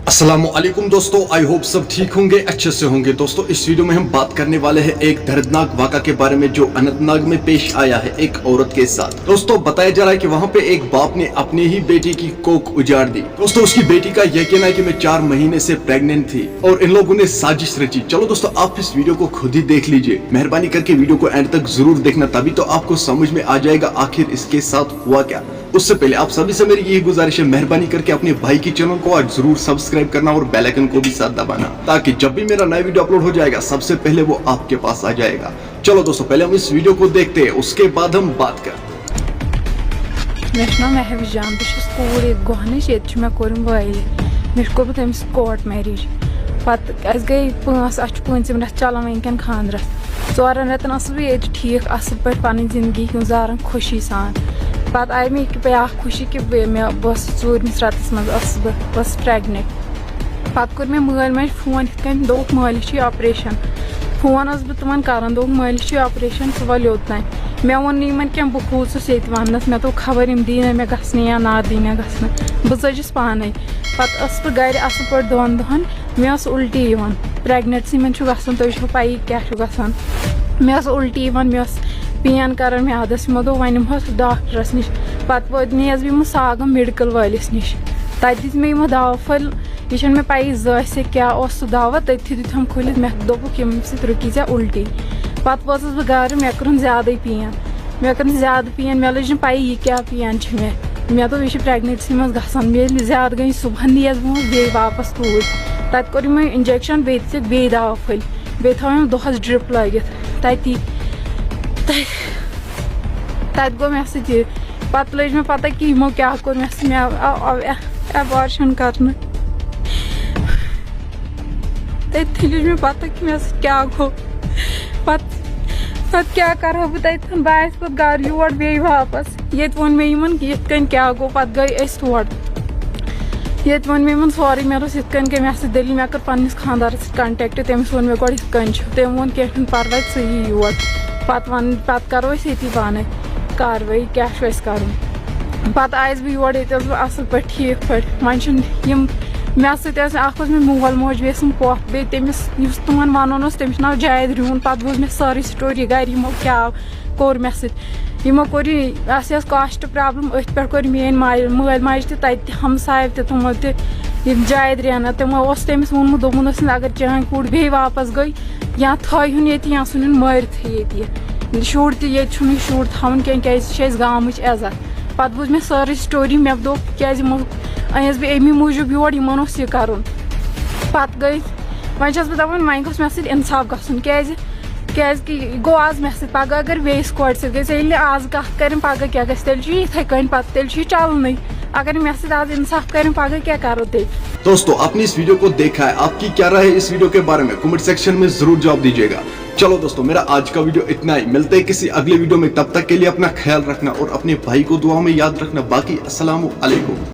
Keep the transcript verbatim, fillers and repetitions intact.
अस्सलाम वालेकुम दोस्तों, आई होप सब ठीक होंगे, अच्छे से होंगे। दोस्तों, इस वीडियो में हम बात करने वाले हैं एक दर्दनाक वाक़ा के बारे में जो अनंतनाग में पेश आया है एक औरत के साथ। दोस्तों, बताया जा रहा है कि वहां पे एक बाप ने अपनी ही बेटी की कोख उजाड़ दी। दोस्तों, उसकी बेटी का यह कहना है कि मैं चार महीने से प्रेग्नेंट थी और इन लोगों ने साजिश रची। चलो दोस्तों, आप इस वीडियो को खुद ही देख लीजिए। मेहरबानी करके वीडियो को एंड तक जरूर देखना, तभी तो आपको समझ में आ जाएगा आखिर इसके साथ हुआ क्या। उससे पहले आप सभी से मेरी यही गुजारिश है, मेहरबानी करके अपने भाई की चैनल को आज जरूर सब्सक्राइब करना और बेल आइकन को भी साथ दबाना, ताकि जब भी मेरा नया वीडियो अपलोड हो जाएगा, सबसे पहले वो आपके पास आ जाएगा। चलो दोस्तों, पहले हम इस वीडियो को देखते हैं, उसके बाद हम बात करते हैं। مےٚ چھُ ناو محوِش جان، بہٕ چھَس کوٗر ییٚتہِ گۄہنٕچ، ییٚتہِ چھُ مےٚ کوٚرمُت وٲلۍ۔ مےٚ چھُ کوٚرمُت أمِس کورٹ میریج۔ پَتہٕ اَسہِ گٔے پانٛژھ، اَسہِ چھُ پوٗنٛژِم رٮ۪تھ چَلان وٕنکٮ۪ن خانٛدرَس۔ ژورَن رٮ۪تَن ٲسٕس بہٕ ییٚتہِ ٹھیٖک اَصٕل پٲٹھۍ پَنٕنۍ زِندگی گُزاران خوشی سان۔ پَتہٕ آیہِ مےٚ یہِ بیٛاکھ خوشی کہِ بہٕ، مےٚ، بہٕ ٲسٕس ژوٗرمِس رٮ۪تَس منٛز ٲسٕس بہٕ، بہٕ ٲسٕس پرٛٮ۪گنِٹ۔ پَتہٕ کوٚر مےٚ مٲلۍ ماجہِ فون یِتھ کٔنۍ، دوٚپُکھ مٲلِس چھُے آپریشَن۔ فون ٲسٕس بہٕ تِمَن کَران، دوٚپُکھ مٲلِس چھُے آپریشَن، ژٕ وَل یوٚت تام۔ مےٚ ووٚن نہٕ یِمَن کینٛہہ، بہٕ کھوٗژُس ییٚتہِ وَننَس، مےٚ دوٚپ خبر یِم دِیہِ نہ مےٚ گژھنہٕ یا نہ دِیہِ نہ گژھنہٕ، بہٕ ژٔجِس پانَے۔ پَتہٕ ٲسٕس بہٕ گَرِ اَصٕل پٲٹھۍ دۄن دۄہَن، مےٚ ٲس اُلٹی یِوان، پرٛٮ۪گنِٹ چھِ، یِمَن چھُ گژھُن، تُہۍ چھُو پَیی کیٛاہ چھُ گژھان۔ مےٚ ٲس اُلٹی یِوان، مےٚ ٲس پین کَران میٛادَس، یِمو دوٚپ وۄنۍ نِمہوس ڈاکٹرَس نِش۔ پَتہٕ وٲتۍ، نِیَس بہٕ یِمَن ساگَم میڈیکل وٲلِس نِش، تَتہِ دِژ مےٚ یِمو دَوا پھٔلۍ، یہِ چھَنہٕ مےٚ پَیی زٲنٛسہِ کیٛاہ اوس سُہ دَوا، تٔتھی دیُتہَم کھوٗلِتھ، مےٚ دوٚپُکھ ییٚمہِ سۭتۍ رُکی ژےٚ اُلٹی۔ پَتہٕ وٲژٕس بہٕ گَرٕ، مےٚ کٔرٕن زیادَے پین، مےٚ کٔرٕن زیادٕ پین، مےٚ لٔج نہٕ پَیی یہِ کیٛاہ پین چھِ مےٚ۔ مےٚ دوٚپ یہِ چھِ پرٛٮ۪گنِنسی منٛز گژھان، مےٚ ییٚلہِ زیادٕ گٔے صُبحَن نِیَس بہٕ بیٚیہِ واپَس توٗرۍ، تَتہِ کوٚر یِمو اِنجَکشَن، بیٚیہِ دِژٕکھ بیٚیہِ دَوا پھٔلۍ، بیٚیہِ تھٲوٕم دۄہَس ڈرٛپ لٲگِتھ تَتی۔ تَتہِ تَتہِ گوٚو مےٚ سۭتۍ یہِ۔ پَتہٕ لٔج مےٚ پَتہ کہِ یِمو کیٛاہ کوٚر مےٚ سۭتۍ، مےٚ آو، آو، آو abortion کَرنہٕ۔ تٔتھی لٔج مےٚ پَتہ کہِ مےٚ سۭتۍ کیٛاہ گوٚو۔ پَتہٕ، پَتہٕ کیٛاہ کَرٕ ہا بہٕ تَتٮ۪ن؟ بہٕ آیَس پَتہٕ گَرٕ یور بیٚیہِ واپَس۔ ییٚتہِ ووٚن مےٚ یِمَن کہِ یِتھ کٔنۍ کیٛاہ گوٚو، پَتہٕ گٔے أسۍ تور۔ ییٚتہِ ووٚن مےٚ یِمَن سورُے، مےٚ دوٚپُس یِتھ کٔنۍ کہِ مےٚ سۭتۍ دٔلیٖل، مےٚ کٔر پنٛنِس خانٛدارَس سۭتۍ کَنٹیکٹ، تٔمِس ووٚن مےٚ گۄڈٕ یِتھ کٔنۍ چھُ، تٔمۍ ووٚن کینٛہہ چھُنہٕ پَرواے، ژٕ یہِ یور، پَتہٕ وَن، پَتہٕ کَرو أسۍ ییٚتی پانَے کاروٲیی کیٛاہ چھُ اَسہِ کَرُن۔ پَتہٕ آیَس بہٕ یور، ییٚتہِ ٲسٕس بہٕ اَصٕل پٲٹھۍ ٹھیٖک پٲٹھۍ، وۄنۍ چھِنہٕ یِم مےٚ سۭتۍ ٲسۍ، اَکھ اوس مےٚ مول موج، بیٚیہِ ٲسٕم پۄپھ، بیٚیہِ تٔمِس یُس تِمَن وَنُن اوس، تٔمِس چھُ ناو جاوید ریوٗن۔ پَتہٕ بوٗز مےٚ سٲرٕے سٹوری گَرِ، یِمو کیٛاہ کوٚر مےٚ سۭتۍ۔ یِمو کوٚر یہِ، اَسہِ ٲس کاسٹ پرابلم، أتھۍ پٮ۪ٹھ کوٚر میٲنۍ ماجہِ، مٲلۍ ماجہِ تہِ، تَتہِ تہِ ہمساے تہِ، تِمو تہِ، یِم جاوید رینا، تِمو اوس تٔمِس ووٚنمُت، دوٚپمُت اوس، اگر چٲنۍ کوٗر بیٚیہِ واپس گٔے، یا تھٲیہُن ییٚتہِ یا ژھٕنُن مٲرِتھٕے ییٚتہِ یہِ شُر تہِ، ییٚتہِ چھُنہٕ یہِ شُر تھاوُن کینٛہہ، کیازِ یہِ چھِ اَسہِ گامٕچ عزت۔ پَتہٕ بوٗز مےٚ سٲرٕے سٹوری، مےٚ دوٚپ، کیازِ یِمو أنِس بہٕ اَمی موٗجوٗب یور، یِمن اوس یہِ کَرُن۔ پَتہٕ گٔے، وۄنۍ چھَس بہٕ دَپان، وۄنۍ گوٚژھ مےٚ سۭتۍ اِنصاف گژھُن، کیازِ کیازِ کہِ یہِ گوٚو آز مےٚ سۭتۍ، پَگاہ اگر بیٚیِس کورِ سۭتۍ گژھِ، ییٚلہِ نہٕ آز کَتھ کَرن، پَگاہ کیٛاہ گژھِ؟ تیٚلہِ چھُ یہِ یِتھَے کٔنۍ پَتہٕ، تیٚلہِ چھُ یہِ چَلنٕے۔ اگر نہٕ مےٚ سۭتۍ آز اِنصاف کَرن، پَگاہ کیٛاہ کَرو تیٚلہِ؟ दोस्तों, आपने इस वीडियो को देखा है, आपकी क्या राय है इस वीडियो के बारे में? कमेंट सेक्शन में जरूर जवाब दीजिएगा। चलो दोस्तों, मेरा आज का वीडियो इतना ही। मिलते हैं किसी अगले वीडियो में, तब तक के लिए अपना ख्याल रखना और अपने भाई को दुआ में याद रखना। बाकी अस्सलाम वालेकुम।